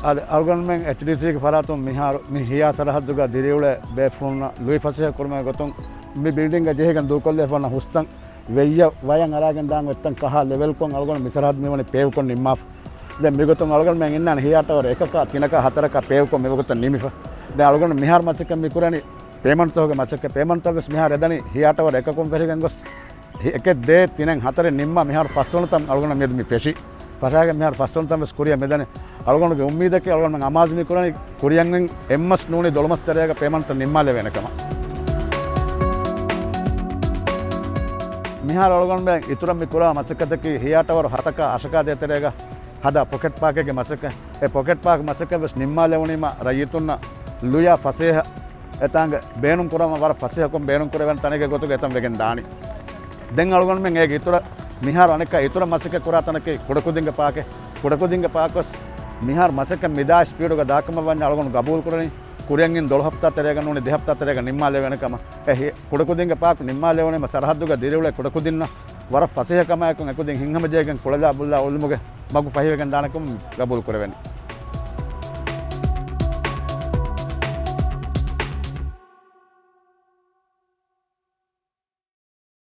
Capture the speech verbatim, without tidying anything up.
އަދި އަޅުގަނޑުމެން އެޗްޑީސީގެ ފަރާތުން މިހާރު މި ހިޔާ ސަރަހައްދުގަ ދިރިއުޅޭ ބޭފުޅުންނަށް ލުއި ފަސޭހަ ކުރުމުގެ ގޮތުން މި ބިލްޑިންގ ޖެހިގެން ދޫކޮށްލެވިފަ ހުސްތަން ވެއްޔަށް ވަޔަށް އަރާގެން ދާން އޮތްތަން ކަހާ ލެވެލްކޮށް އަޅުގަނޑު މި ސަރަހައްދު މިވަނީ ޕޭވްކޮށް ނިންމާފަ. ދެން މިގޮތުން އަޅުގަނޑުމެން އިންނާނެ ހިޔާ ޓަވަރ އެކަކާ ތިނަކާ ހަތަރަކާ ޕޭވްކޮށް މިވަގުތަށް ނިމިފަ. ދެން އަޅުގަނޑު މިހާރު މަސައްކަތް މިކުރަނީ ޕޭމަންޓްތަކުގެ މަސައްކަތް. ޕޭމަންޓްތައް ވެސް މިހާރު އެދަނީ ހިޔާ ޓަވަރ އެކަކުން ފެށިގެން ގޮސް އެކެއް ދޭއް ތިނެއް ހަތަރެއް ނިންމާ މިހާރު ފަސްވަނަ ތަން އަޅުގަނޑަށް މިއަދު މި ފެށީ. ފަށާގެން މިހާރު ފަސްވަނަ ތަން ވެސް ކުރިއަށް މިދަނީ. އަޅުގަނޑުގެ އުއްމީދަކީ އަޅުގަނޑުމެން އަމާޒު މި ކުރަނީ ކުރިއަށް އެއްމަސް ނޫނީ ދޮޅުމަސް ތެރޭގަ ޕޭމަންޓް ނިންމާލެވޭނެ ކަމަށް. މިހާރު އަޅުގަނޑުމެން އިތުރަށް މި ކުރާ މަސައްކަތަކީ ހިޔާ ޓަވަރު ހަތަކާ އަށަކާ ދޭތެރޭގަ ހަދާ ޕޮކެޓް ޕާކެއްގެ މަސައްކަތް. އެ ޕޮކެޓް ޕާކް މަސައްކަތް ވެސް ނިންމާލެވުނީމަ ރައްޔިތުންނަށް ލުޔާ ފަސޭހަ އެތާނގެ ބޭނުން ކުރަމަށް ވަރަށް ފަސޭހަކޮށް ބޭނުން ކުރެވޭނެ ތަނެއްގެ ގޮތުގަ އެތަން ވެގެން ދާނީ. ދެން އަޅުގަނޑުމެން އޭގެ އިތުރަށް މިހާރު އަނެއްކާ އިތުރަށް މަސައްކަތް ކުރާ ތަނަކީ ކުޑަކުދިންގެ ޕާކެއް. ކުޑަކުދިންގެ ޕާކް ވެސް މިހާރު މަސައްކަތް މިދާ ސްޕީޑުގަ ދާކަމަށް ވަންޏާ އަޅުގަނޑު ގަބޫލު ކުރަނީ ކުރިއަށް ދޮޅު ހަފްތާ ތެރޭގަ ނޫނީ ދެ ހަފްތާ ތެރޭގަ ނިންމާލެވޭނެ ކަމަށް. އެ ހި-، ކުޑަކުދިންގެ ޕާކް ނިންމާލެވުނީމަ ސަރަހައްދުގަ ދިރިއުޅޭ ކުޑަކުދިންނަށް ވަރަށް ފަސޭހަކަމާއެކު އެކުދިން ހިތްހަމަޖެހިގެން ކުޅެލާ ބުއްލާ އުޅުމުގެ މަގު ފަހިވެގެން ދާނެކަމަށް ގަބޫލު ކުރެވެނީ.